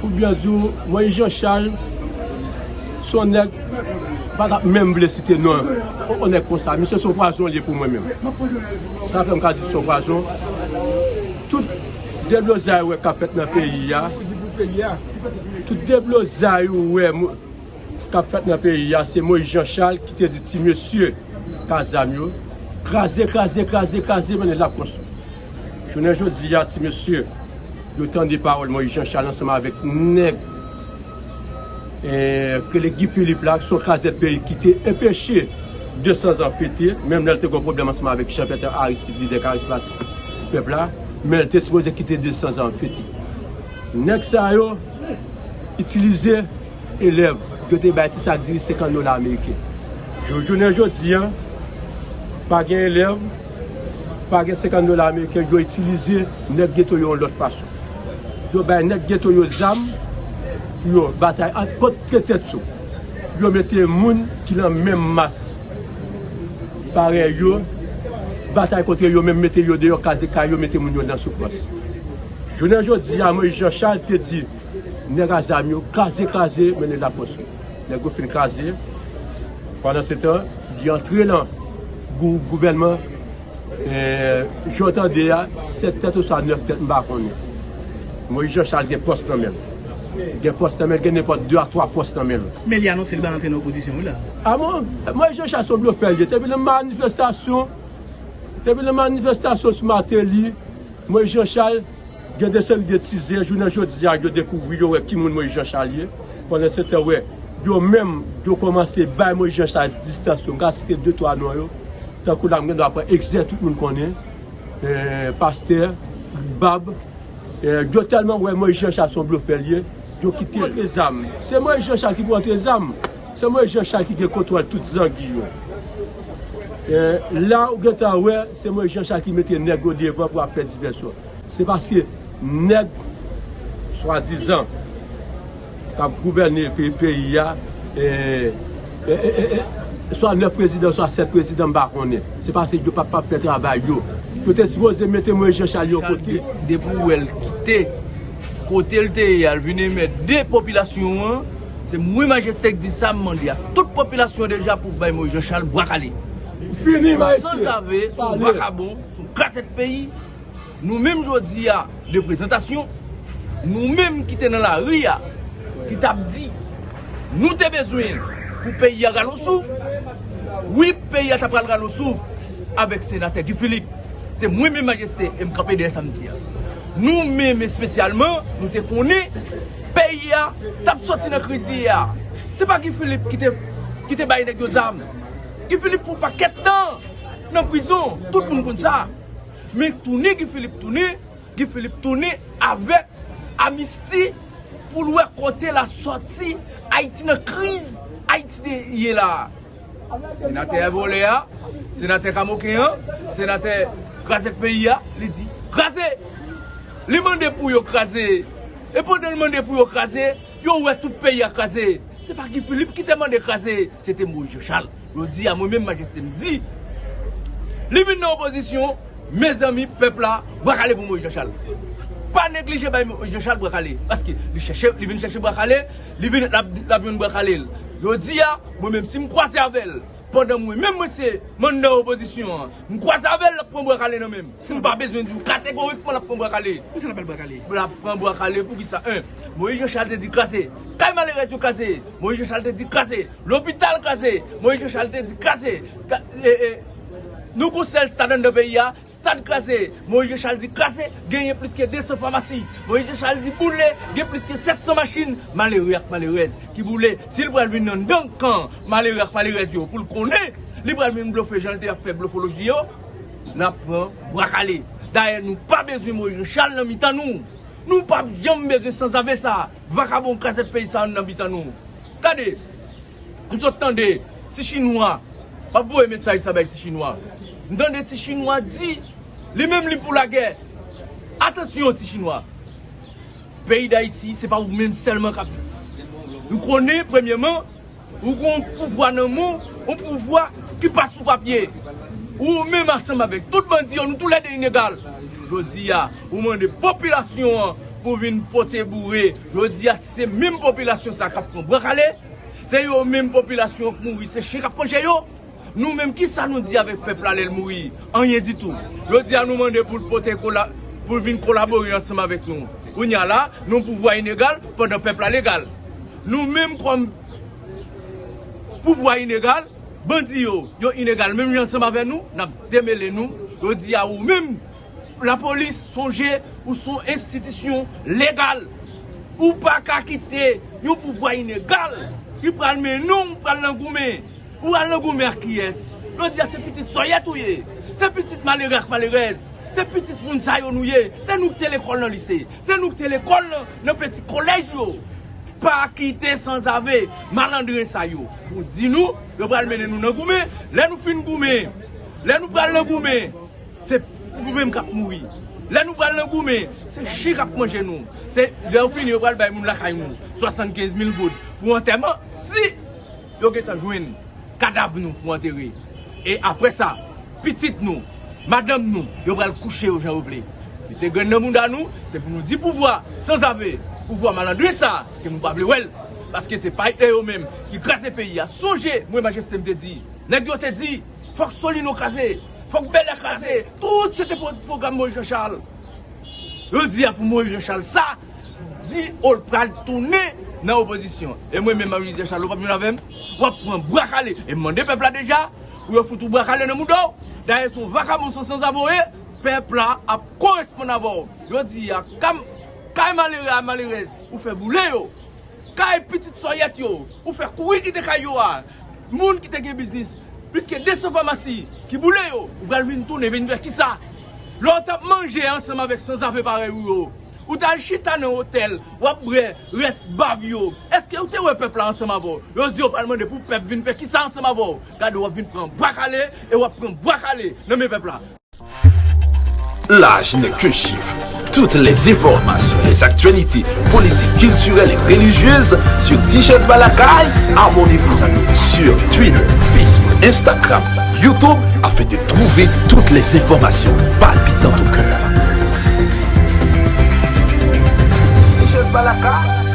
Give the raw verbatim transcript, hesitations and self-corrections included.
Pou byen di w, Moyiz Janchal se yon nèg, m pa t ap menm vle site non yon nèg konsa. Misye se yon pwazon li ye pou mwen menm. Sa fè m ka di se yon pwazon. Tout deblozay ou wè k ap fèt nan peyi a, tout deblozay ou wè k ap fèt nan peyi a, se Moyiz Janchal ki te di ti mesye k a zam yo, kraze, kraze, kraze, kraze, men l ap konstwi. Jounen jodi a, ti mesye, yo tande pawòl Moyiz Janchal ansanm avèk nèg, eh, k rele Guy Philippe la, ki se yon krazèt peyi ki te anpeche de san zan fete, menm lè l te gen pwoblèm ansanm avèk Jean Bertrand Aristide, lidè karizmatik pèp la, men l te sipoze kite de san zan fete. Nèg sa yo itilize elèv, yo te bay ti sak diri senkant dola ameriken. Jou, jounen jodi a, pa gen elèv, pa gen senkant dola ameriken, yo itilize nèg geto yo yon lòt fason. Yo bay nèg geto yo zam pou yo batay ant, kont tèt yo. Yo mete moun ki nan menm mas parèy yo, batay kont yo, menm mete yo deyò, kraze kay yo, mete moun yo nan soufrans. Jounen jodi a, Moyiz Janchal te di nèg a zam yo, kraze, kraze, men nèg la konstwi. Nèg yo fin kraze. Pandan se tan, li antre nan gou-, gouvènman, eh, jan w tande a, sèt tèt oswa nèf tèt, m pa konnen. Moyiz Janchal gen pòs nan men l. Gen pòs nan men l, gen nenpòt de a twa pòs nan men l. Men li anonse li pral antre nan opozisyon, wi la. A bon? Moyiz Janchal se yon blofè li ye. Depi nan manifestasyon, depi nan manifestasyon sou Martelly, Moyiz Janchal gen de seri de tizè, jounen jodi a, yo dekouvri, yo wè ki moun Moyiz Janchal ye. Pandan se tan, wè, yo menm, yo kòmanse bay Moyiz Janchal distans yo. M ka site de twa non yo. Tankou la, m gen dwa pran egzè, tout moun konnen. Eh, pastè, bab. Eh, yo tèlman wè Moyiz Janchal se yon blofè li ye, yo kite l. Antre zam. Se Moyiz Janchal ki pou antre zam. Se Moyiz Janchal ki gen kontwòl tout zangi yo. Eh, la ou gentan wè, se Moyiz Janchal ki mete nèg yo devan pou ap fè divèsyon. Se paske nèg, swadizan, k ap gouvène pe-, peyi a, eh, eh, eh, eh, eh, swa nèf prezidan, swa sèt prezidan, m pa konnen. Se paske yo p ap, p ap fè travay yo. Yo te sipoze mete Moyiz Janchal yon kote. Depi w wè l kite kote l te ye a, l vin remèt de popilasyon an, se mwen Majeste k di sa, m mande a tout popilasyon deja pou bay Moyiz Janchal bwa kale. Fini, Majeste. Sanzave, se yon vakabon, se yon krazèt peyi. Nou menm jodi a, reprezantasyon, nou menm ki te nan lari a, ki t ap di, nou te bezwen pou peyi a rale yon souf, wi, peyi a ta pral rale yon souf avèk senatè Guy Philippe. Se mwen menm Majeste e m kanpe dèyè sa m di a. Nou menm espesyalman, nou te konnen peyi a t ap soti nan kriz li ye a. Se pa Guy Philippe ki te, ki te bay nèg yo zam. Guy Philippe fè yon pakèt tan nan prizon, tout moun konn sa. Men tounen Guy Philippe tounen, Guy Philippe tounen avèk amisti pou l wè kote l a sòti Ayiti nan kriz Ayiti te ye la a. Senatè vòlè a, senatè kamoken an, senatè krazèt peyi a, li di, kraze! Li mande pou yo kraze. E pandan l mande pou yo kraze, yo wè tout peyi a kraze. Se pa Guy Philippe ki te mande kraze, se te Moyiz Janchal. Jodi a, mwen menm Majeste m di, li vin nan opozisyon, mezanmi, pèp la, bwa kale pou Moyiz Janchal. Pa neglije bay Moyiz Janchal bwa kale, paske li chèche, li vin chèche bwa kale, li vin, l ap, l ap jwenn bwa kale l. Jodi a, mwen menm, si m kwaze avè l, pandan mwen menm, mwen se manm nan opozisyon an, m kwaze avè l, l ap pran bwa kale nan men m. M pa bezwen di w kategorikman l ap pran bwa kale. Poukisa l ap pran bwa kale? L ap pran bwa kale poukisa? En, Moyiz Janchal te di kraze. Kay malerèz yo kraze. Moyiz Janchal te di kraze. Lopital kraze. Moyiz Janchal te di kraze. Ka-, e, e, nou gon sèl stad anndan peyi a. Stad kraze. Moyiz Janchal di kraze. Genyen plis ke de san famasi. Moyiz Janchal di boule. Gen plis ke sèt san machin. Malere ak malerèz ki boule. Si l pral vin anndan kan malere ak malerèz yo pou l konnen li pral vin blofe jan l te ap fè blofoloji yo, l ap pran bwa kale. Dayè, nou pa bezwen Moyiz Janchal nan mitan nou. Nou p ap janm bezwen sanzave sa, vakabon krazèt peyi sa nan mitan nou. Gade, m sot tande ti chinwa, m ap voye mesaj sa bay ti chinwa. M tande ti chinwa di, li menm li pou lagè. Atansyon, ti chinwa. Peyi Dayiti, se pa ou menm sèlman k ap viv. Nou konnen, premyèman, ou gon pouvwa nan men w, yon pouvwa ki pa sou papye. Ou menm ansanm avèk tout bandi yo, nou toulède inegal. Jodi a, ou mande popilasyon an pou vin pote boure. Jodi a, se menm popilasyon sa k ap pran bwa kale, se yo menm popilasyon k mouri, se chen k ap manje yo. Nou menm, kisa nou di avèk pèp la lè l mouri? Anyen ditou. Jodi a, nou mande pou l pote kola-, pou l vin kolabore ansanm avèk nou. Kounye a la, nou pouvwa inegal, pandan pèp la legal. Nou menm kòm pouvwa inegal, bandi yo, yo inegal menm jan ansanm avè nou, n ap demele nou. Jodi a, ou menm, lapolis, sonje, ou se yon enstitisyon legal. Ou pa ka kite yon pouvwa inegal ki pral mennen w pral nan goumen. Ou al nan goumen ak kiyès? Jodi a, se pitit sòyèt ou ye. Se pitit malere ak malerèz. Se pitit moun sa yo nou ye. Se nou ki te lekòl nan lise. Se nou ki te lekòl nan, nan peti kolèj yo. Pa kite sanzave, malandren sa yo. Pou di nou, yo pral mennen nou nan goumen. Lè nou fin goumen, lè nou pral nan goumen, se nou menm k ap mouri. Lè nou pral nan goumen, se chen k ap manje nou. Se lè yo fini, yo pral bay moun lakay nou swasannkenz mil goud pou antèman, si yo gentan jwenn kadav nou pou antere. E apre sa, pitit nou, madanm nou, yo pral kouche yo jan yo vle. Mete grenn nan mouda nou, se pou nou di pouvwa sanzave, pouvwa malandren sa, ke nou pa vle wè l. Paske se pa yo menm ki kraze peyi a. Sonje, mwen, majeste m te di, nèg yo te di, fòk Solino kraze, fòk Bèlè kraze, tout se te pwo-, pwogram Moïse Jean Charles. Yo di a pou Moïse Jean Charles sa, di ou l pral tounen nan opozisyon. E mwen menm, Moïse Jean Charles, ou p ap jwenn avè m. W ap pran bwa kale. E m mande pèp la deja, pou yo fout ou bwa kale nan mouda w. Dayè, se yon vakabon, se yon sanzave w ye, pèp la ap koresponn avè w. Yo di a, kam-, kay malere a, malerèz, ou fè boule yo. Kay pitit sòyèt yo, ou fè kouri kite kay yo a. Moun ki te gen biznis, plis ke de san famasi ki boule yo, ou pral vin tounen, vin fè kisa? Lè w t ap manje ansanm avèk sanzave parèy ou yo, ou t al chita nan otèl, w ap bwè rès bav yo. Èske ou te wè pèp la ansanm avè w? Yo di yo pral mande pou pèp vin fè kisa ansanm avè w? Gade, w ap vin pran bwa kale, e w ap pran bwa kale nan men pèp la. L'âge n'est qu'un chiffre. Toutes les informations, les actualités politiques, culturelles et religieuses sur Tichèz Balakay. Abonnez-vous à nous sur Twitter, Facebook, Instagram, YouTube afin de trouver toutes les informations palpitantes au cœur. Tichèz Balakay.